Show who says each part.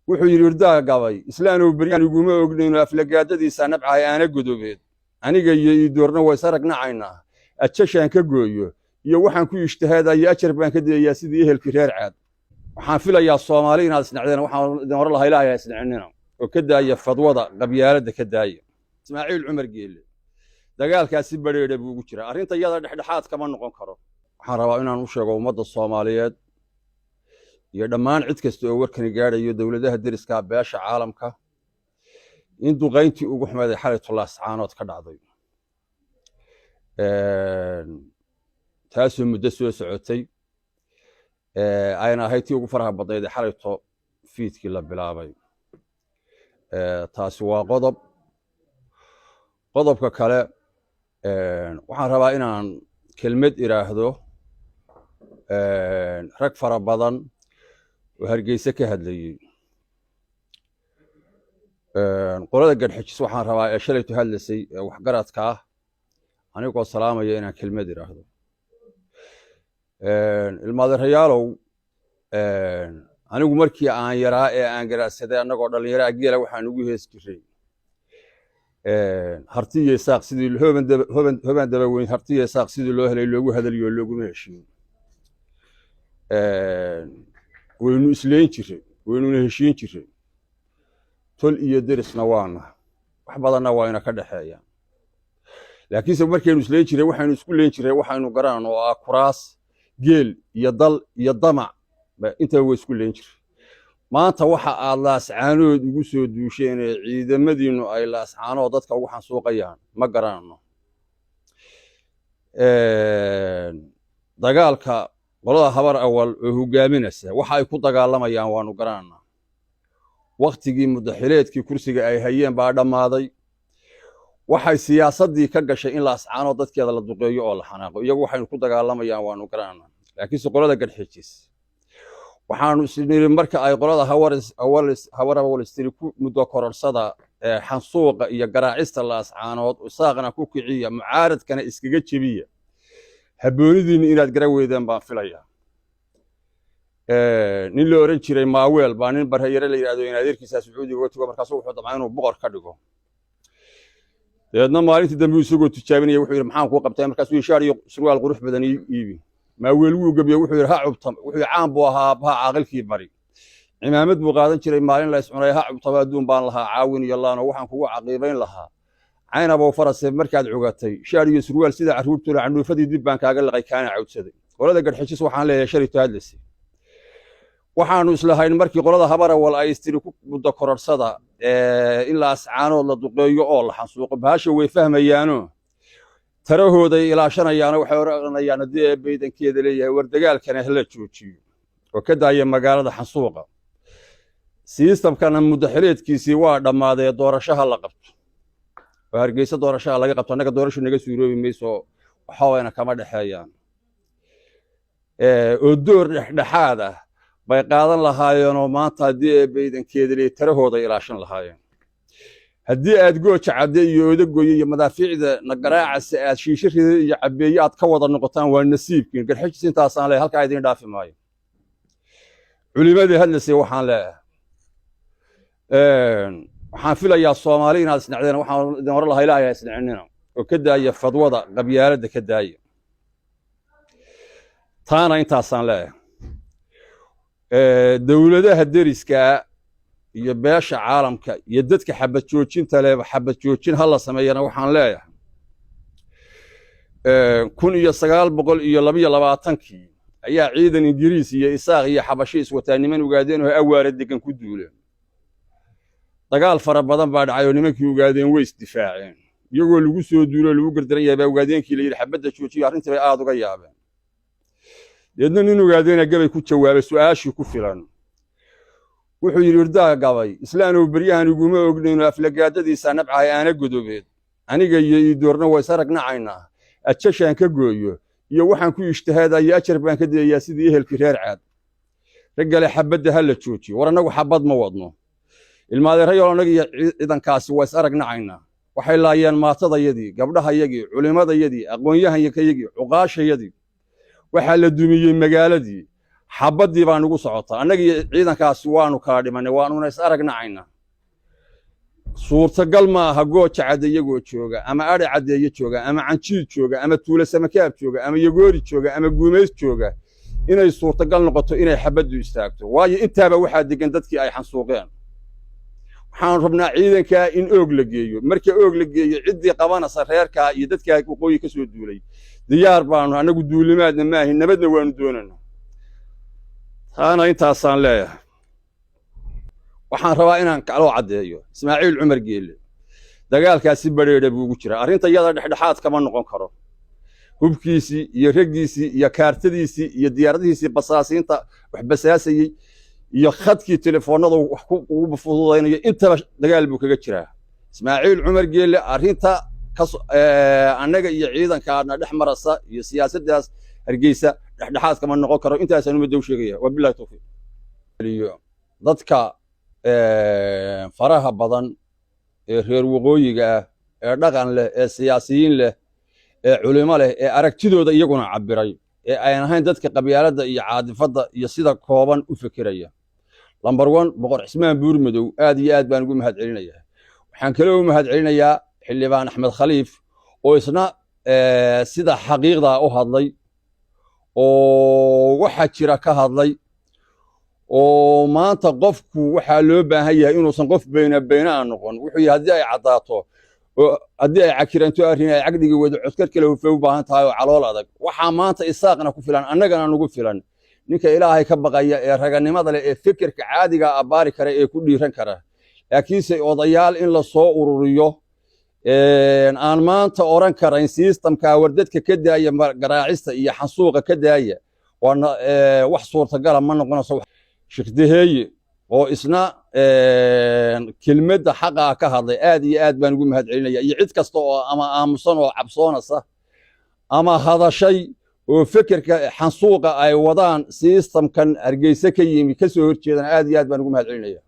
Speaker 1: Wuxuu yidhi irdaa gabay: "Islaanow, beryaan iguma ognayno aflagaadadiisa nabcahay aana godobeed. Aniga iyo iidoorna waa is arag nacaynaa. Ajashaan ka gooyo iyo waxaan ku ijtihaadayo, ajar baan ka dayayaa sidii ehelkii reer Caad." Waxaan filayaa Soomaali inaad isnacdeen. Waxaan idin oran lahaa, Ilaahay ha isnicinina oo ka daaya fadwada qabyaaladda, ka daaya. Ismaaciil Cumar Geelle dagaalkaasi badheedha buu ugu jiraa. Arrinta iyada dhexdhexaad kama noqon karo. Waxaan rabaa inaan u sheego ummadda Soomaaliyeed iyo dhammaan cid kasta oo warkani gaadhayo, dowladaha deriska, beesha caalamka, in duqayntii ugu xumeed ay xalay Laascaanood ka dhacday, taasoo muddo soo socotay, ayna ahayd tii ugu faraha badnayd ee xalayto fiidkii la bilaabay. Taasi waa qodob. Qodobka kale, waxaan rabaa inaan kelmad idhaahdo rag fara badan oo Hargeyse ka hadlayey. Qolada Garxajis waxaan rabaa ee shalayto hadlaysay ee waxgaradka ah, anigoo salaamaya, inaan kelmad idhaahdo. Ilmaadeerayaalow, anigu markii aan yaraa ee aan garaadsaday, annagoo dhallinyaraa, geela waxaan ugu hees jiray "Harti iyo Isaaq sidii hoban dabaweyn, harti iyo Isaaq sidii loo helay, loogu hadaliyo looguma heshiin." Waynu isleyn jiray, waynuna heshiin jiray. Tol iyo derisna waana, wax badanna waa ina ka dhexeeya. Laakiinse markaynu isleyn jiray, waxaynu isku leyn jiray waxaynu garaan oo ah kuraas, geel iyo dal iyo damac, intaba way isku leyn jiray. Maanta waxa aad Laascaanood ugu soo duusheen ee ciidamadiinnu ay Laascaanood dadka ugu xansuuqayaan ma garanano. Dagaalka qolada Habar Awal oo hogaaminaysa waxa ay ku dagaalamayaan waanu garananaa. Waktigii muddaxileedkii kursiga ay hayeen baa dhammaaday. Waxay siyaasaddii ka gashay in Laascaanood dadkeeda la duqeeyo oo la xanaaqo. Iyagu waxaynu ku dagaalamayaan waanu garananaa. Laakiinse qolada Garxijis waxaanu isniri, marka ay qolada Habar Awal istiri ku muddo kororsada xansuuqa iyo garaacista Laascaanood, Isaaqna ku kiciya, mucaaradkana iskaga jebiya, habboonidiinni inaad garan weydeen baan filayaa. Nin la oran jiray Maaweel baa nin Barhayare la yidhahdo in adeerkiisaa Sacuudiga uga tugo. Markaasu wuxuu damcaa inuu boqor ka dhigo. Dabeedna maalintii dambe isagoo tijaabinaya wuxuu yidhi: "Maxaan kuu qabtay?" Markaasuu shaar iyo surwaal qurux badan ii iibi. Maaweel wuu gebiye. Wuxuu yidhi: "Ha cubtam." Wuxuu yidhi: "Caan buu ahaa aabbaha, caaqilkii bari, cimaamad buu qaadan jiray. Maalin la iscunay, ha cubtaba adduun baan lahaa, caawin iyo laano. Waxaan kugu caqiibayn lahaa caynabow farase. Markaad cugatay shaar iyo surwaal sida carruurtooda, candhuufadii dib baan kaaga laqay, kaana cawdsaday." Qolada Garxijis waxaan leeyahay, shalayto hadlaysay, waxaanu islahayn markii qolada Habarawal ay istiri ku muddo kororsada in Laascaanood la duqeeyo oo la xansuuqo, bahasha way fahmayaano tarahooday ilaashanayaano. Waxay oranayaan, haddii ee baydankeeda leeyahay, war dagaalkana hala joojiyo oo ka daaya magaalada xansuuqa. Systemkana muddaxileedkiisii waa dhammaaday, doorashaha la qabto oo Hargeysa doorashaha laga qabto. Annaga doorasho naga suuroobi mayso, waxabayna kama dhexeeyaan. Oo door dhexdhexaad ah bay qaadan lahaayeenoo maanta, haddii ee baydankeeda leeyahay, tarahooday ilaashan lahaayeen. Haddii aad Gooja Cadde iyo Odagoye iyo madaafiicda na garaacasa aad shiisho rida iyo cabbeeye aad ka wada noqotaan, waa nasiibkiin. Garxajis intaasaan leeyahay, halkaa idiin dhaafi maayo. Culimadii hadlaysay waxaan leeyahay, waxaan filayaa Soomaali inaad isnacdeen. Waxaan idin oran lahaa, Ilaahay ha isnicinina oo ka daaya fadwada qabyaaladda, ka daaya. Taana intaasaan leeyahay. Dowladaha deriska iyo beesha caalamka iyo dadka xabad joojinta leh, xabad joojin ha la sameeyana waxaan leeyahay, 1922-kii ayaa ciidan Ingiriis iyo Isaaq iyo Xabashi iswataa niman Ogaadeen oo Awaare degan ku duuleen. Dagaal fara badan baa dhacay oo nimankii Ogaadeen way isdifaaceen. Iyagoo lagu soo duulo, lagu gardaran yahay, baa Ogaadeenkii la yidhi xabadda joojiyo. Arrintii bay aad uga yaabeen. Deedna nin Ogaadeena gabay ku jawaabay su'aashii ku filan. Wuxuu yidhi irdaa gabay: "Islaanow, beryahan iguma ognayno aflagaadadiisa nabcahay aana godobeed. Aniga iyo iidoorna waa is arag nacaynaa. Ajashaan ka gooyo iyo waxaan ku ijtihaadayo, ajar baan ka dayayaa sidii ehelkii reer Caad. Raggale xabadda ha la joojiyo." War annagu xabad ma wadno, ilmaadeerayool. Annaga iyo ciidankaasi waa is arag nacaynaa. Waxay laayeen maatadayadii, gabdhahayagii, culimmadayadii, aqoon-yahankayagii, cuqaashayadii. Waxaa la dumiyey magaaladii. Xabaddii baa nugu socotaa. Annagii ciidankaasi waanu kala dhimanay, waanuna is aragnacayna. Suurtagal ma aha Gooja Cadde iyagoo jooga, ama Adhi Caddeeye jooga, ama Canjiid jooga, ama Tuula Samakaab jooga, ama Yagoori jooga, ama Guumays jooga, inay suurtagal noqoto inay xabaddu istaagto, waayo intaaba waxaa degan dadkii ay xansuuqeen. Waxaan rabnaa ciidankaa in Oog la geeyo. Marka Oog la geeyo, ciddii qabanaysa reerkaa iyo dadkaa waqooyi ka soo duulay, diyaar baanu. Annagu duulimaadna maahin, nabadna waanu doonayna. Taana intaasaan leeyahay. Waxaan rabaa inaan kaloo caddeeyo, Ismaaciil Cumar Geelle dagaalkaasi badheedha buu ugu jiraa. Arrinta iyada dhexdhexaad kama noqon karo. Hubkiisii iyo raggiisii iyo kaartadiisii iyo diyaaradihiisii basaasiinta wax basaasayey iyo khadkii telefoonnada wax ugu fududaynayo, intaba dagaal buu kaga jiraa Ismaaciil Cumar Geelle. Arrinta annaga iyo ciidankaana dhex marasa iyo siyaasaddaas Hargeysa dhexdhexaad kama noqon karo. Intaasaan ummadda u sheegaya. Wabillahi tawfiiq. Iyo dadka faraha badan ee reer waqooyiga ah, ee dhaqan leh, ee siyaasiyiin leh, ee culimo leh, ee aragtidooda iyaguna cabbiray, ee ayan ahayn dadka qabyaaladda iyo caadifadda iyo sida kooban u fekeraya. Number one, Boqor Cismaan Buurmadow, aad iyo aad baan ugu mahad celinayaa. Waxaan kaloo u mahad celinayaa Xildhibaan Axmed Khaliif, oo isna sida xaqiiqdaa u hadlay oo waxa jira ka hadlay, oo maanta qofku waxaa loo baahan yahay inuusan qof beyna beyna aan noqon. Wuxuu yidhi, haddii ay caddaato oo haddii ay cakiranto arrin ay caqliga wado, codkar kale hufay u baahan tahay oo calool adag. Waxaa maanta Isaaqna ku filan, annagana nagu filan, ninka Ilaahay ka baqaya ee raganimada leh, ee fikirka caadiga abbaari kara, ee ku dhiiran kara. Laakiinse odayaal in la soo ururiyo aan maanta odhan karayn systemka wardadka ka daaya, garaacista iyo xansuuqa ka daaya, waana wax suurtagala ma noqonayso. Sheekh Daheeye oo isna kelmadda xaqaa ka hadlay, aad iyo aad baan ugu mahad celinaya, iyo cid kasta oo ama aamusan oo cabsoonaysa ama hadashay oo fekerka xansuuqa ay wadaan systemkan Hargeysa ka yimi ka soo horjeedana, aad iyo aad baan ugu mahad celinaya.